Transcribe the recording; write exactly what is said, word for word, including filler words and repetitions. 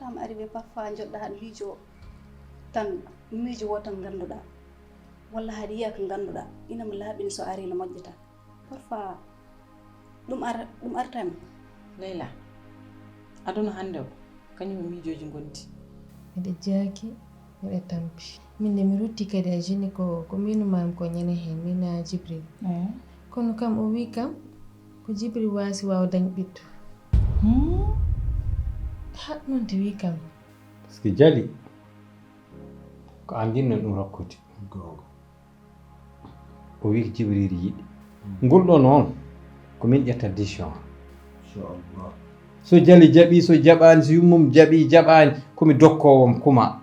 Am arrivé parfois njoɗɗa haɗa miijo tan, miijo wo tan ngannduɗaa, walla haɗa yiya ko ngannduɗaa ina mo laaɓini, so ari no moƴƴata. Parfois ɗum ar ɗum artami. Leyla, aduna hannde o kañum e miijooji ngondi. Miɗo jaaki, miɗo tampi. Min de mi rutti kadi a jini ko ko miinu maam ko ñande heen, miina Jibril. Kono kam o wi kam ko Jibril waasi waaw dañ ɓiɗɗo. Haɗ noon te wi kam. Parce que Jali ko an jinno ɗum rokkude. O wi ko Jibril yiɗi. Ngol ɗo noon ko min ƴetta décision. So Jali jaɓi, so jaɓaani, so yummum jaɓi, jaɓaani, ko mi dokkoowo mo kuma.